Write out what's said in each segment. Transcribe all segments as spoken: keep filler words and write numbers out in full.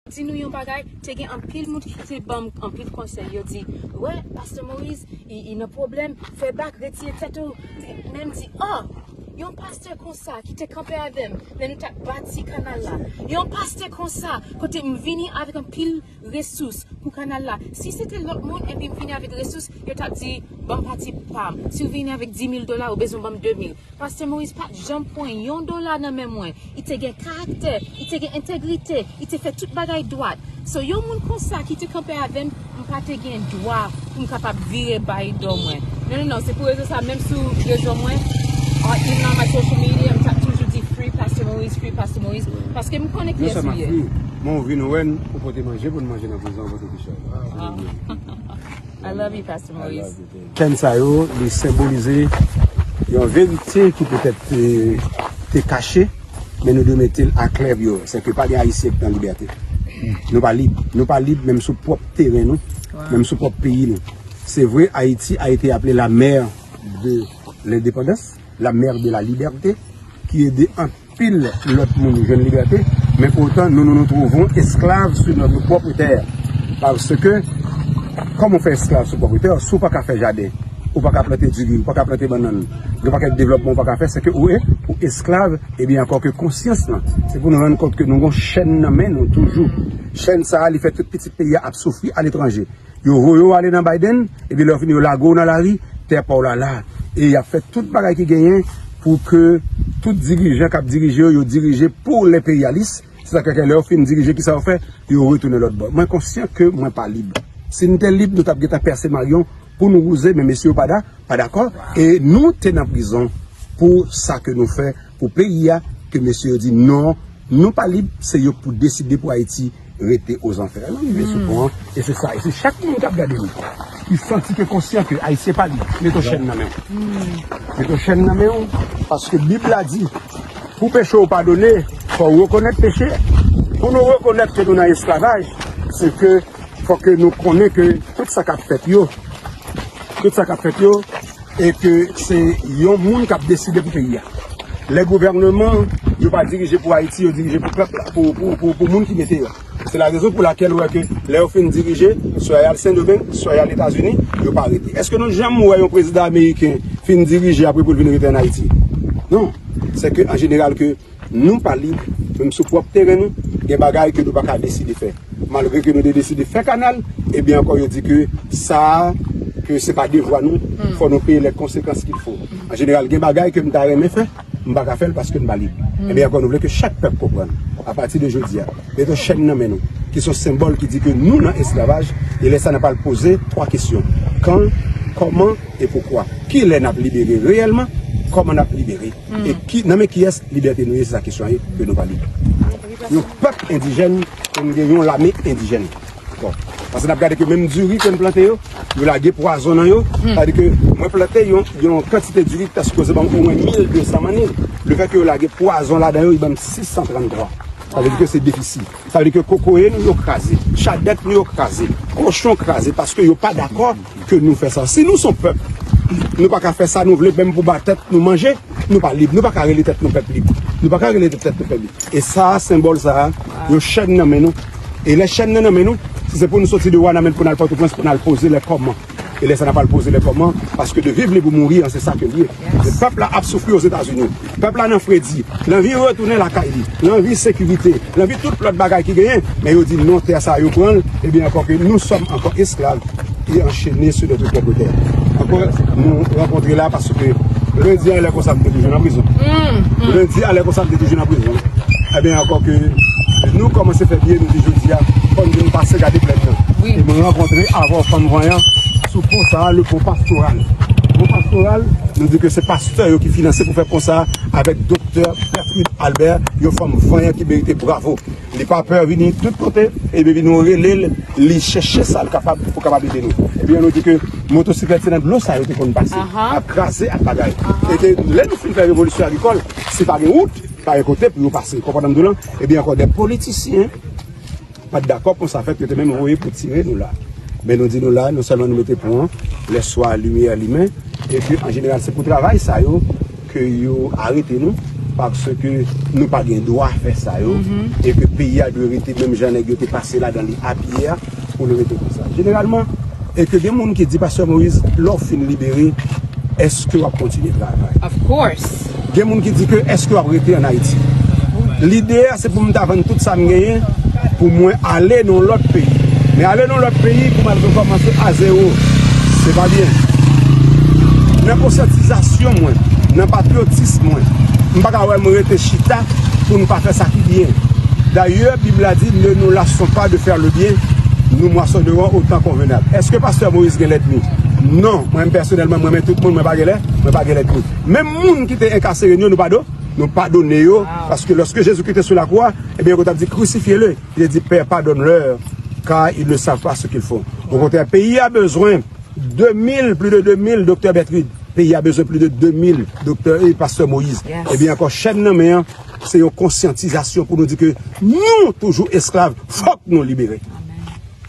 Di nou yon bagay, te gen anpil moun ki te ban m anpil konsèy. Yo di, wè, Pastè Moïse, i, i nan pwoblèm, fè bak, retire tèt ou. Men m di, oh, yon pastè konsa ki te kanpe avè m, lè nou t ap bati kanal la. Yon pastè konsa, kote m vini avèk anpil resous pou kanal la. Si se te lòt moun, epi m vini avèk resous, yo t ap di, ban m pati pa m. Si w vini avèk di mil dola, ou bezwen ban m de mil. Pastè Moïse pa t janm pran yon dola nan men mwen. Li te gen karaktè, li te gen entegrite, li te fè tout bagay dwat. So, yon moun konsa ki te kanpe avè m, m pa te gen dwa pou m kapab vire bay do mwen. Non, non, non, se pou rezon sa, menm sou rezo mwen, on, even on my social media, m t ap toujou di free Pastè Moïse, free Pastè Moïse, paske m konnen kiyès ou ye. Non sèlman free, men w vin wè n, ou pote manje pou n manje nan prizon, ou pote kèchòl. Ah. I love you, Pastè Moïse. Chèn sa yo, li senbolize yon verite ki petèt te, te kache, men nou dwe mete l aklè pou yo. Se ke pa gen Ayisyen ki nan libète. Nou pa lib. Nou pa lib menm sou pwòp teren nou, menm sou pwòp peyi nou. Se vre, Ayiti a été appelée la mère de l'indépendance, la mère de la liberté, ki ede anpil lòt moun jwenn libète, men poutan nou, nous nous trouvons esclaves sur notre propre terre. Paske, kòman w fè esklav sou pwòp tè w, si w pa ka fè jaden, ou pa ka plante diri, ou pa ka plante bannann, gen pakèt devlòpman ou pa ka fè, se ke ou, ou esklav, ebyen ankò ke konsyans lan, se pou nou rann kont ke nou gon chèn nan men nou toujou. Chèn sa a, li fè tout pitit peyi a ap soufri aletranje. Yo voye w ale nan Biden, epi lè w fini yo lage w nan lari, tè pa w la la. E y ap fè tout bagay ki genyen pou ke tout dirijan k ap dirije yo, yo dirije pou lenperyalis. Se sa k fè ke lè yo fin dirije, kisa yo fè? Yo retounen lòt bò. Mwen konsyan ke mwen pa lib. Si n te lib, nou t ap gentan pèse maryon pou nou wouze, men mesye yo pa da, pa dakò. E nou te nan prizon pou sa ke nou fè pou peyi a, ke mesye yo di non, nou pa lib, se yo k pou deside pou Ayiti rete ozanfè. Nou rive sou pon an, e se sa. E se chak moun k ap gade nou, ki santi ke konsyan ke Ayisyen pa lib, mete yon chèn nan men w. Mete yon chèn nan men w, paske Bib la di, pou peche w padone, fò w rekonèt peche. Pou nou rekonèt ke nou nan esklavaj, se ke fò ke nou konnen ke tout sa k ap fèt yo, tout sa k ap fèt yo, e ke se yon moun k ap deside pou peyi a. Lè gouvènman yo pa dirije pou Ayiti, yo dirije pou pèp la, pou, pou, pou, pou moun ki mete yo. Se la rezon pou lakèl ou wè ke lè yo fin dirije, swa y al Sendomeng, swa y al Etazini, yo pa rete. Èske nou janm wè yon prezidan ameriken fin dirije apre pou l vin rete ann Ayiti? Non. Se ke, an jeneral, ke nou pa lib, menm sou pwòp teren nou, gen bagay ke nou pa ka deside fè. Malgre ke nou te deside fè kanal, ebyen ankò yo di ke sa a, ke se pa devwa nou, fò nou peye lè konsekans qu'il faut. An jeneral, gen bagay ke m ta renmen fè, m pa ka fè l paske m pa lib. Ebyen ankò, nou vle ke chak pèp konprann, apati de jodi a, mete yon chèn nan men nou, ki se yon senbòl ki di ke nou nan esklavaj, e lè sa n ap al poze twa kesyon. Kan, kòman e poukwa? Kilè n ap libere reyèlman? Kòman n ap libere? E ki, nan men kiyès libète nou ye? Se sa kesyon an ye, ke nou pa lib. Yon pèp endijèn, e n gen yon lame endijèn. Bon. Paske n ap gade ke menm diri ke n plante yo, yo lage pwazon nan yo. Sa vle di ke mwen plante yon, yon kantite diri ki ta sipoze ban m omwen mil de san manniv. Lefètke yo lage pwazon ladan yo, li ban m sis san tranntwa. Sa vle di ke se defisi. Sa vle di ke kokoye nou yo kraze, chadèk nou yo kraze, kochon kraze, paske yo pa dakò ke nou fè sa. Si nou se yon pèp, nou pa ka fè sa nou vle, menm pou ba tèt nou manje, nou pa lib. Nou pa ka rele tèt nou pèp lib. Nou pa ka rele tèt nou pèp lib. E sa a, senbòl sa a, yon chèn nan men nou. E lè chèn nan nan men nou, si se pou nou soti de Wanament pou n al Pòtoprens, pou n al poze lè kòman. E lè sa n ap al poze lè kòman, paske de viv lib ou mouri an, se sa ke l ye. Men pèp la ap soufri Ozetazini. Pèp la nan fredi. L anvi retounen lakay li. L anvi sekirite. L anvi tout lòt bagay ki genyen. Men yo di non, tè sa a yo pran l. Ebyen ankò ke nous sommes encore esclaves et enchaînés sur notre propre terre. Ankò, nou rankontre la paske lendi a lè konsa m te toujou nan prizon. Lendi a lè konsa m te toujou nan prizon. Ebyen ankò ke nou kòmanse fè byen, nou di jodi a, fò n vin pase gade plèn nan. E mwen rankontre avè yon fanm vanyan sou pon sa a, le pon Pastoral. Pon Pastoral, nou di ke se pastè yo ki finanse pou fè pon sa a avèk doktè Bertrude Albert, yon fanm vanyan ki merite bravo. Li pa pè vini tout kote, ebyen vin nou rele l, li chèche sa l kapab pou kapab ede nou. Ebyen nou di ke motosiklèt se nan dlo sa yo te konn pase, ap kraze, ap bagay. E ke lè nou fin fè revolisyon agrikòl, si pa gen wout, pa gen kote pou yo pase. Konprann m di w lan? Ebyen ankò de politisyen pa t dakò pon sa fèt, yo te menm voye pou tire nou la. Men nou di nou la, non sèlman nou mete pon an, lèswa limyè limen, epi an jeneral se pou travay sa yo ke yo arete nou, paske nou pa gen dwa fè sa yo, e ke peyi a dwe rete menm jan nèg yo te pase ladan li apye a, pou l rete konsa. Jeneralman, e ke gen moun ki di, Pastè Moïse, lè w fin libere, èske w ap kontinye travay? Of course. Gen moun ki di ke, èske w ap rete ann Ayiti? Lide a, se pou m ta vann tout sa m genyen, pou mwen ale nan yon lòt peyi. Men ale nan yon lòt peyi pou m al rekòmanse a zewo, se pa byen. Nan konsyantizasyon mwen, nan patriyotis mwen, m pa ka wè m rete chita pou n pa fè sa ki byen. Dayè, Bib la di, ne nous lassons pas de faire le bien, nous moissonnerons au temps convenable. Èske Pastè Moïse gen lènmi? Non, mwen pèsonèlman, mwen renmen tout moun, mwen pa gen lè, mwen pa gen lènmi. Menm moun ki te enkasere n yo, nou padon, nou padone yo, paske lòske Jezi Kris te sou lakwa, ebyen, yo t ap di, crucifiez-le. Li te di, Père, pardonne-leur, car ils ne savent pas ce qu'ils font. Okontrè, peyi a bezwen de mil, plis de de mil, Doktè Bertride. Peyi a bezwen plis de de mil, Doktè e Pastè Moïse. Ebyen, ankò, chèn nan men an, se yon konsyantizasyon pou nou di ke nou toujou esklav, fòk nou libere.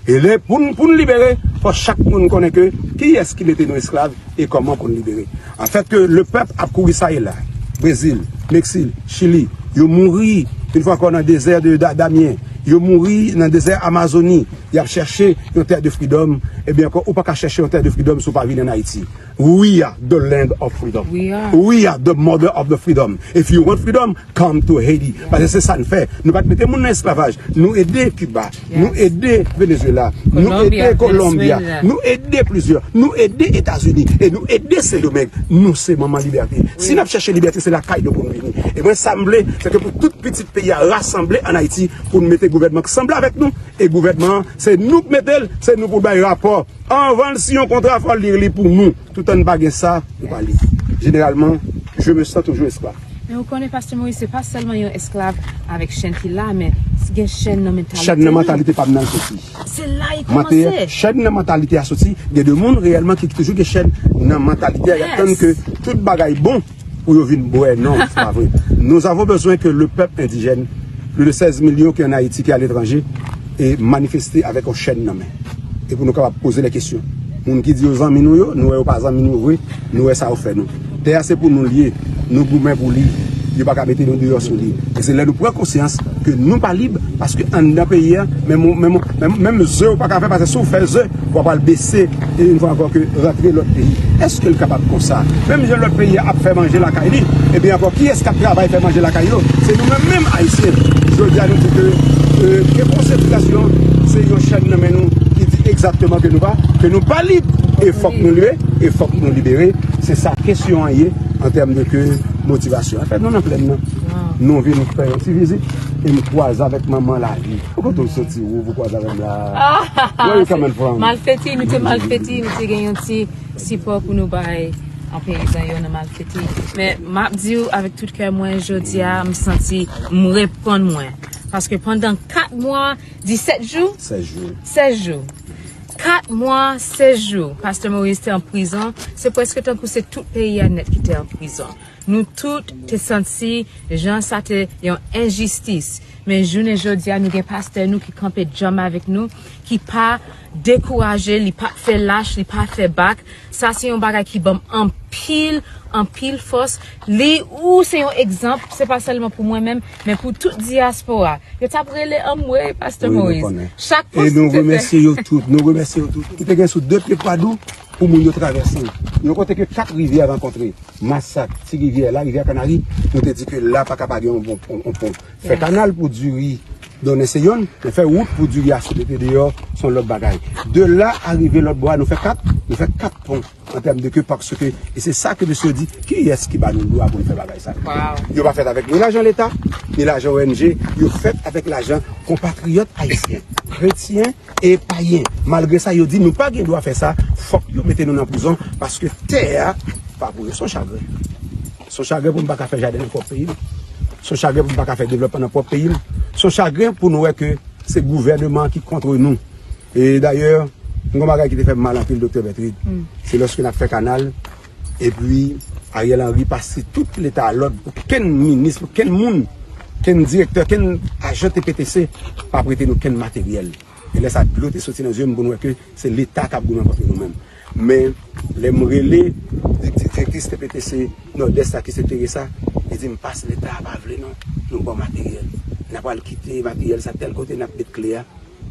E lè, pou n, pou n libere, fò chak moun konnen ke kiyès ki mete nou esklav e kòman pou n libere. Anfèt, ke le pèp ap kouri sa e la, Brezil, Meksik, Chili, yo mouri, yon fwa ankò, nan dezè de Da-, Damyen, yo mouri nan dezè Amazoni, y ap chèche yon tè de freedom, ebyen, ankò, ou pa ka chèche yon tè de freedom si w pa vin ann Ayiti. We are the land of freedom. We are. We are the mother of the freedom. If you want freedom, come to Haiti. Paske se sa n fè. Nou pa t mete moun nan esklavaj. Nou ede Kiba. Nou ede Venezuela. Nou ede Colombia. Nou ede plizyè. Nou ede Etazini. E nou ede Sendomeng. Nou se manman libète. Si n ap chèche libète, se lakay nou pou n vini. E mwen, sa m vle, se ke pou tout pitit peyi a rasanble ann Ayiti, pou n mete gouvènman k sanble avèk nou. E gouvènman an, se nou k mete l, se nou pou bay rapò. Anvan l siyen yon kontra, fò l li li pou nou. Toutan n pa gen sa, nou pa li. Jeneralman, je me sens toujours esclave. Men ou konnen, Pastè Moïse, se pa sèlman yon esklav avèk chèn ki la, men gen chèn nan mantalite. Chèn nan mantalite pa m nan soti. Se la li kòmanse. Chèn nan mantalite a soti. Gen de moun reyèlman ki, ki toujou gen chèn nan mantalite a. Y ap tann ke tout bagay bon pou yo vin bwè. Non, se pa vre. Nous avons besoin que le peuple indigène, plus de seize millions ki an Ayiti, ki aletranje, e manifeste avèk yon chèn nan men. E pou nou kapab poze lè kesyon. Moun ki di yo zanmi nou yo, nou wè yo pa zanmi nou vre, nou wè sa yo fè nou. Tè a se pou nou l ye, nou goumen pou li, yo pa ka mete nou deyò sou li. E se lè nou pran konsyans ke nou pa lib, paske anndan peyi a, menm, menm, menm, menm ze ou pa ka fè, paske si w fè ze, w ap al bese, e yon fwa ankò ke rantre lòt peyi. Èske l kapab konsa? Menm jan lòt peyi a ap fè manje lakay li, ebyen ankò, kiyès k ap travay fè manje lakay yo? Se nou menm menm Ayisyen. Jodi a, nou di ke, e, ke konsantrasyon, se yon chèn nan men nou ki di egzakteman ke nou pa, ke nou pa lib. E fòk nou leve, e fòk nou libere. Se sa kesyon an ye, an tèm de ke motivasyon. Anfèt, nou nan plèn nan. Nou vin fè yon ti vizit, e m kwaze avèk manman lavi. Ou kote w soti, ou, ou kwaze avè m la? Where you coming from? Malfeti, nou te Malfeti, nou te gen yon ti sipò pou nou bay an peyizan yo nan Malfeti. Men, m ap di w avèk tout kè mwen, jodi a, m santi m reponn mwen. Paske pandan kat mwa, disèt jou, sèz jou. Sèz jou. Kat mwa, sèz jou, Pastè Moïse te an prizon, se prèske tankou se tout peyi a nèt ki te an prizon. Nou tout te santi jan sa te yon enjistis. Men jounen jodi a, nou gen pastè nou ki kanpe djanm avèk nou, ki pa dekouraje, li pa fè lach, li pa fè bak. Sa se yon bagay ki ban m anpil, anpil fòs. Li, ou se yon egzanp, se pa sèlman pou mwen menm, men pou tout dyaspora. Yo t ap rele anmwey, Pastè Moïse. Chak post ou te fè. E nou remèsye yo tout, nou remèsye yo tout. Ou te gen sou de pye Kwadou pou moun yo travèse. Yon kote ke kat rivyè rankontre. Masak, Ti Rivyè, Larivyè Kanari, nou te di ke la pa ka pa gen yon bon pon, yon pon. Fè kanal pou diri donnen se yonn, men fè wout pou diri a sot ete deyò, se yon lòt bagay. De la a rive lòt bò a, nou fè kat, nou fè kat pon an tèm de ke, paske, e se sa ke mesye yo di, kiyès ki ba nou dwa pou n fè bagay sa yo? Yo pa fèt avèk ni lajan Leta, ni lajan O N G, yo fèt avèk lajan konpatriyòt ayisyen, kretyen, e payen. Malgre sa, yo di nou pa gen dwa fè sa, fòk yo mete nou nan prizon, paske tè a pa pou yo. Se yon chagren. Se yon chagren pou m pa ka fè jaden nan pwòp peyi m. Se yon chagren pou m pa ka fè devlòpman nan pwòp peyi m. Se yon chagren pou nou wè ke se gouvèneman an ki kont nou. E dayè, yon bagay ki te fè m mal anpil, Doktè Bertride, se lòske n ap fè kanal, epi Ariel Henry pase tout leta a lòd, okenn minis, okenn moun, okenn direktè, okenn ajan T P T C pa prete nou okenn materyèl. E lè sa, dlo te soti nan zye m pou n wè ke se Leta k ap goumen kont nou menm. Men, lè m rele di-, di-, direktris T P T C Nòdès la ki se Teresa, Li di m, "Pas, Leta pa vle non, nou ba w materyèl. N a pral kite materyèl sa tèl kote, n ap met kle a."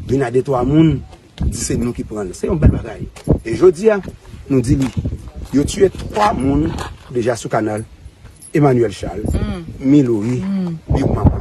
Vin a de twa moun, di se nou ki pran l. Se yon bèl bagay. E jodi a, nou di li, yo tiye twa moun deja sou kanal, Emmanuel Charles, Milouri, Birmama.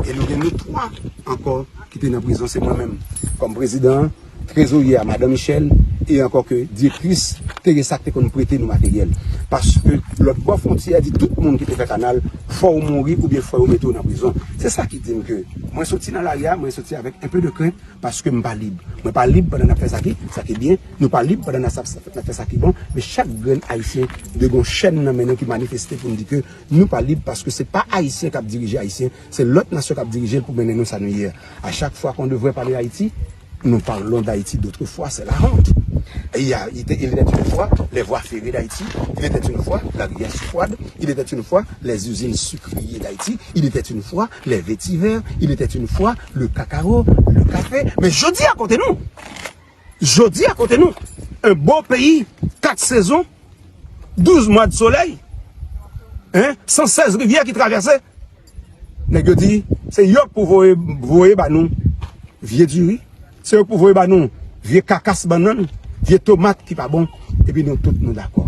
E nou gen nou twa ankò ki te nan prizon, se mwen menm kòm prezidan an, trezorye a, madan Michel, e ankò ke direktris Teresa ki te konn prete nou materyèl. Paske lòt bò fwontyè a di tout moun ki te fè kanal, fò w mouri oubyen fò yo mete w nan prizon. Se sa ki di m ke mwen soti nan lari a, mwen soti avèk un peu de crainte, paske m pa lib. Mwen pa lib pandan n ap fè sa ki, sa ki byen, nou pa lib pandan n ap, n ap fè sa ki bon, men chak grenn Ayisyen dwe gen yon chèn nan men nou ki manifeste pou n di ke nou pa lib, paske se pa Ayisyen k ap dirije Ayisyen, se lòt nasyon k ap dirije l pou mennen nou sa nou ye a. À chaque fois qu'on devrait parler d'Haïti, nous parlons d'Haïti d'autrefois, c'est la honte. Il y a, il était, il était une fois les voies ferrées d'Haïti, il était une fois la rivière Soufrade, il était une fois les usines sucrières d'Haïti, il était une fois les vétivers, il était une fois le cacao, le café. Men jodi a kote nou, jodi a kote nou, un beau pays, quatre saisons, douze mois de soleil, hein, cent seize rivières qui traversent. Nèg yo di, se yo k pou voye, voye ba nou vye diri, se yo k pou voye ba nou vye kakas bannann, vye tomat ki pa bon, epi nou tout nou dakò.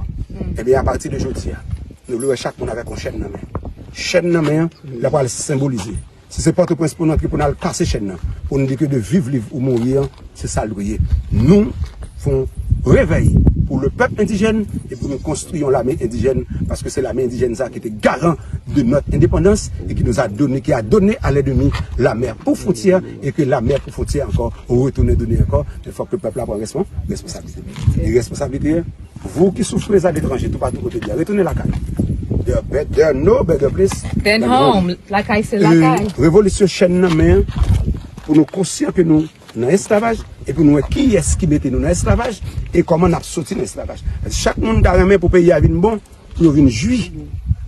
Ebyen, apati de jodi a, nou vle wè chak moun avèk yon chèn nan men. Chèn nan men an, l ap pral senbolize. Si se Pòtoprens pou n antre, pou n al kase chèn nan, pou n di ke de vivre libre ou mourir, se sa l dwe ye. Nou fè yon réveil pour le peuple indigène et pour nous construire une armée indigène, parce que c'est l'armée indigène ça qui était garant de notre indépendance et qui nous a donné, qui a donné à l'ennemi la mer pour frontière et que la mer pour frontière encore retourne donner encore. Men fòk ke pèp la pran respon-, responsabilité. E responsabilité, vous qui souffrez à l'étranger, toupatou kote w ye a, retounen lakay. There are better, there are no better place than home. Lakay se lakay. Revolisyon chèn nan men an, pou nou konsyan ke nou nan esklavaj, epi nou wè kiyès ki mete nou nan esklavaj, e kòman n ap soti nan esklavaj. Chak moun ta renmen pou peyi a vin bon, pou yo vin jwi,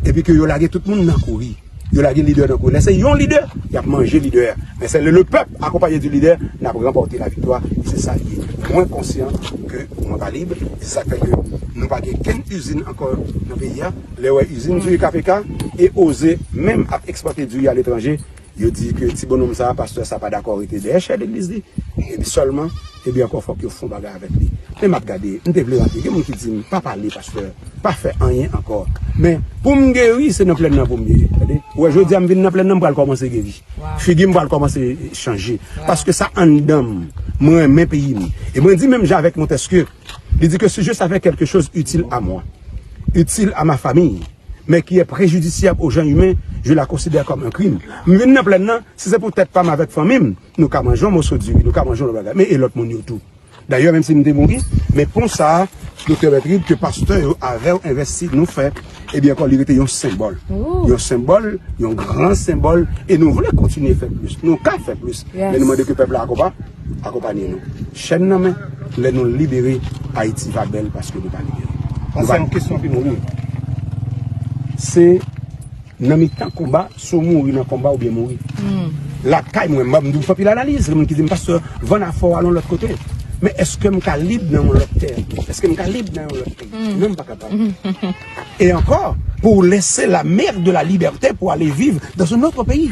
epi ke yo lage tout moun nan kouri. Yo lage lidè nan kouri. Lè se yon lidè, y ap manje lidè a. Men se le, le peuple accompagné du leader, n ap ranpòte la viktwa. Se sa l ye. Mwen konsyan ke mwen pa lib, se sa k fè ke nou pa gen kenn izin ankò nan peyi a. Lè w wè izin diri K P K e oze menm ap ekspòte diri aletranje, yo di ke ti bonnonm sa, pastè sa pa dakò rete dèyè chè legliz li. Epi sèlman, epi ankò fòk yo fè yon bagay avèk li. Men m ap gade, m te vle rantre, gen moun ki di m, "Pa pale, pastè, pa fè anyen ankò." Men, pou m geri, se nan plèn nan pou m ye. Tande? Ou wè, jodi a m vin nan plèn nan, m pral kòmanse geri. Figi m pral kòmanse chanje. Paske sa anndan m. Mwen renmen peyi m. E mwen di menm jan avèk Montesquieu, li di que si je savais quelque chose utile à moi, utile à ma famille, mais qui est préjudiciable aux gens humains, je la considère comme un crime. M vin nan plèn nan, si se pou tèt pa m avèk fanmi m, nou ka manje yon moso diri, nou ka manje yon lòt bagay. Men e lòt moun yo tou. Dayè, menm si m te mouri, men pon sa a, Doktè Bertride, ke pastè yo avè w envesti nou fè, ebyen ankò, li rete yon senbòl. Yon senbòl, yon gran senbòl, e nou vle kontinye fè plis. Nou ka fè plis. Men nou mande ke pèp la akonpa-, akonpanye nou. Chèn nan men, lè nou libere, Ayiti va bèl paske nou pa libere. Sa se yon kesyon ki mouri. Se nan mitan konba, si w mouri nan konba oubyen mouri. Lakay mwen, m ap di w fè anpil analiz, gen moun ki di m, "Pastè, vann afè w al yon lòt kote." Men èske m ka lib nan yon lòt tè? Èske m ka lib nan yon lòt peyi? Non, m pa kapab. E ankò, pour laisser la mer de la liberté pour aller vivre dans un autre pays.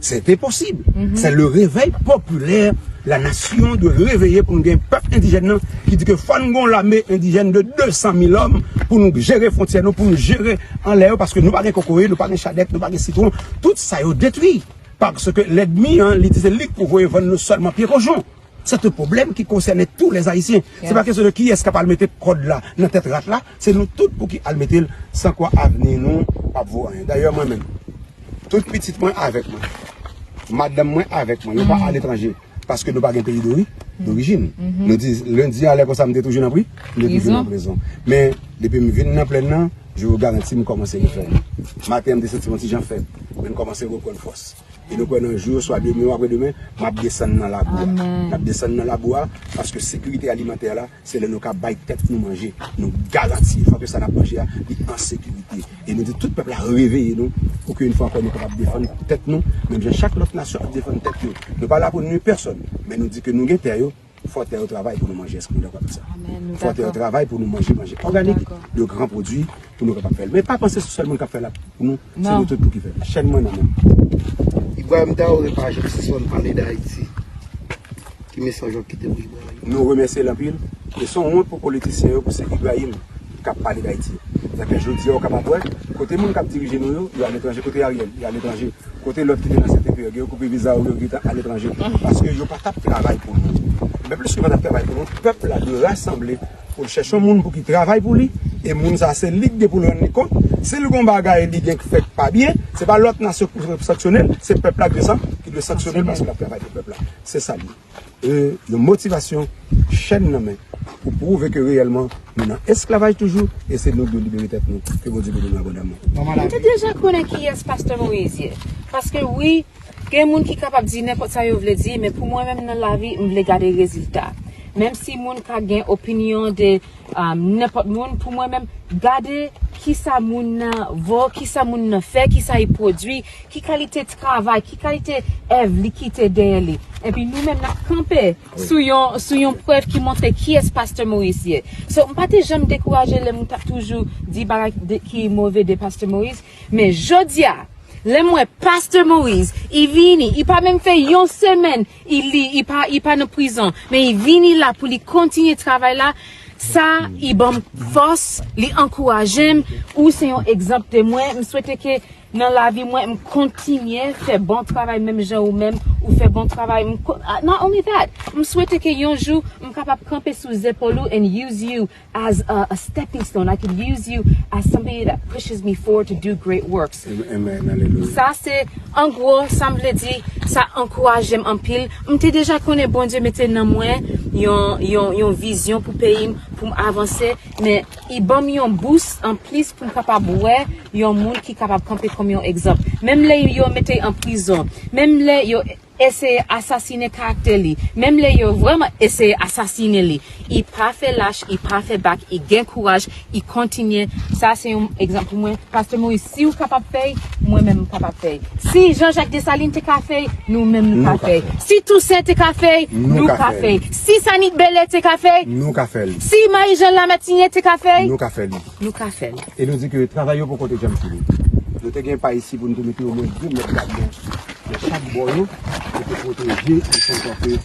C'était possible. C'est le réveil populaire. La nation doit réveiller pou nou gen pèp endijèn nan ki di ke fò n gen yon lame endijèn de de san mil òm pou nou jere fwontyè nou, pou nou jere anlè yo, paske nou pa gen kokoye, nou pa gen chadèk, nou pa gen sitwon. Tout sa yo detwi. Paske lènmi an, li di se li k pou voye vann nou sèlman pye kochon. C'est un problème qui concerne tous les Haïtiens. Se pa kesyon de kiyès k ap al mete kòd la nan tèt rat la, se nou tout pou ki al mete l, san kwa avni nou p ap vo anyen. Dayè, mwen menm, tout pitit mwen avèk mwen. Madanm mwen avèk mwen. Yo pa aletranje. Paske nou pa gen peyi dori-, dorijin. Nou di, lendi a, lè konsa, m te toujou nan pri-, m te toujou nan prizon. Men, depi m vin nan plèn nan, je vous garantis, m kòmanse refè. Maten an, m te santi m yon ti jan fèb. Men m kòmanse reprann fòs. E nou kwè nan jou yo, swa demen ou apre demen, m ap desann nan labou a. M ap desann nan labou a, paske sekirite alimantè la, se lè nou ka bay tèt nou manje. Nou garanti, fòk ke sa n ap manje a, li an sekirite. E nou di tout pèp la, reveye nou, pou ke yon fwa ankò nou kapab defann tèt nou, menm jan chak lòt nasyon ap defann tèt yo. Nou pa la pou nwi pèsòn, men nou di ke nou gen tè yo, Fò tè yo travay pou nou manje, èske nou dakò avèk sa? Fò tè yo travay pou nou manje, manje òganik, de gran pwodui, pou nou kapab fè l. Men pa panse se sèl moun k ap fè l la pou nou, se nou tout pou ki fè l. Chèn mwen nan men m. Ibrahim Traoré pa janm sispann pale d Ayiti. Ki mesaj w ap kite pou Ibrahim? Nou remèsye l anpil. E se yon wont pou politisyen yo pou se Ibrahim k ap pale d Ayiti. Sètadi jodi a, w kapab wè, kote moun k ap dirije nou yo, yo aletranje. Kote Ariel, yo aletranje. Kote lòt ki te nan C T P yo, yo koupe viza yo, yo gentan aletranje. Paske yo pa t ap travay pou nou. Men plis ke pa t ap travay pou nou, pèp la dwe rasanble pou l chèche yon moun pou ki travay pou li, e moun sa a se li ki gen pou l rann li kont. Si l gen yon bagay li gen k fè k pa byen, se pa lòt nasyon pou sanksyone l, se pèp la ki dwe sa, ki dwe sanksyone l paske l ap travay pou pèp la. Se sa l ye. E yon motivasyon, chèn nan men, pou pwouve ke reyèlman nou nan esklavaj toujou, e se nou ki dwe libere tèt nou. Ke Bondye beni nou abondamman. Mwen te deja konnen kiyès Pastè Moïse ye. Paske wi, gen moun ki kapab di nenpòt sa yo vle di, men pou mwen menm nan lavi, m vle gade rezilta. Menm si moun ka gen opinyon de um, nenpòt moun, pou mwen menm, gade kisa moun nan vo, kisa moun nan fè, kisa li pwodui, ki kalite travay, ki kalite èv li kite dèyè li. Epi nou menm n ap kanpe sou yon, sou yon prèv ki montre kiyès Pastè Moïse ye. So, m pa te janm dekouraje lè moun t ap toujou di bagay de, ki move de Pastè Moïse, men jodi a, lè m wè Pastè Moïse, li vini, li pa menm fè yon semèn, li, li pa, li pa nan prizon, men li vini la pou li kontinye travay la, sa, li ban m fòs, li ankouraje m, ou se yon egzanp de mwen, m swete ke nan lavi mwen, m kontinye fè bon travay menm jan ou menm, ou fè bon travay, m ko-, ah, not only that, m swete ke yon jou, m kapab kanpe sou zepòl ou and use you as a, a stepping stone. I could use you as somebody that pushes me forward to do great works. Amen, alelouya. Sa se, an gwo, sa m vle di, sa ankouraje m anpil. M te deja konnen Bondye mete nan mwen yon, yon, yon vizyon pou peyi m, pou m avanse, men li ban m yon bous anplis pou m kapab wè yon moun ki kapab kanpe kòm yon egzanp. Menm lè yo mete l an prizon, menm lè yo eseye asasinen karaktè li. Menm lè yo vrèman eseye asasinen li, li pa fè lach, li pa fè bak, li gen kouraj, li kontinye. Sa se yon egzanp pou mwen. Pastè Moïse, si w kapab fè l, mwen menm m kapab fè l. Si Jean Jacques Dessalines te ka fè l, nou menm nou ka fè l. Si Toussaint te ka fè l, nou ka fè l. Si Sanik Bèlè te ka fè l, nou ka fè l. Si Marie Jeanne Lamartinière te ka fè l, nou ka fè l. Nou ka fè l. E nou di ke travay yo poko te janm fini. Nou te gen pa isi pou nou te mete omwen de mèt gad nan chak bò yo, pou te pwoteje, ansanm tanke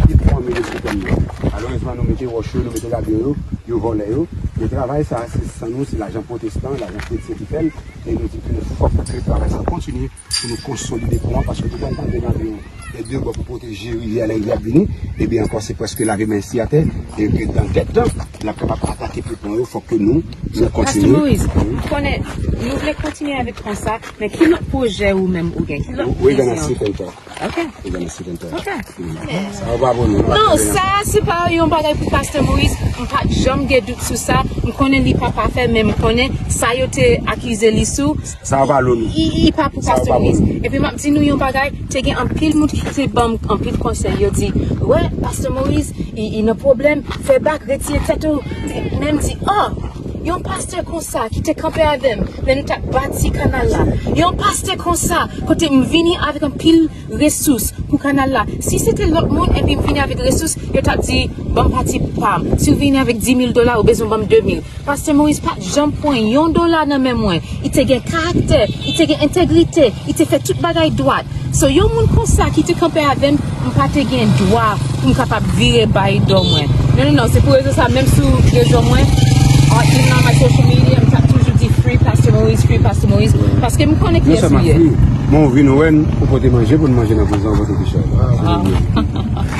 pit fòme de sitèn yo. Malerezman, nou mete wòch yo, nou mete radyo yo, yo vòlè yo. Men travay sa a, se san nou, se lajan pwotestan, lajan kretyen ki fè l. E nou di ke fòk ke travay sa a kontinye pou nou konsolide pon an, paske nou pa tande nan de bò pou pwoteje rivyè a lè rivyè ap vini. Ebyen ankò, se prèske lave men isi atè, e ke dan kèk tan, n ap kapab atake pou pon yo, fòk ke nou, nou kontinye. Pastè Moïse, m konnen nou vle kontinye avèk pon sa, men ki lòt pwojè ou menm ou gen? Ki lòt vizyon? We're gonna sit and talk. Ok. We're gonna sit and talk. Ok. Sa yo pa pou nou. Non, sa se pa yon bagay pou Pastè Moïse. M pa t janm gen dout sou sa. M konnen li pa pafè, men m konnen sa yo te akize li sou. Sa yo pa pou nou. Li, li pa pou Pastè Moïse. Epi m ap di nou yon bagay, te gen anpil moun ki te ban m anpil konsèy. Yo di, wè, Pastè Moïse, li, li nan pwoblèm, fè bak, retire tèt ou. Men m di, oh, yon pastè konsa ki te kanpe avè m lè nou t ap bati kanal la. Yon pastè konsa, kote m vini avèk anpil resous pou kanal la. Si se te lòt moun epi m vini avèk resous, yo t ap di, ban m pati pa m. Si w vini avèk di mil dola, ou bezwen ban m de mil. Pastè Moïse pa t janm pran yon dola nan men mwen. Li te gen karaktè, li te gen entegrite, li te fè tout bagay dwat. So, yon moun konsa ki te kanpe avè m, m pa te gen dwa pou m kapab vire bay do mwen. Non, non, non, se pou rezon sa, menm sou rezo mwen, on, even on my social media, m t ap toujou di, free Pastor Maurice, free Pastor Maurice, paske m konnen kiyès li ye. Non sèlman free, men ou vin wè n, ou pote manje pou n manje nan prizon, ou pote kichòy. Ah.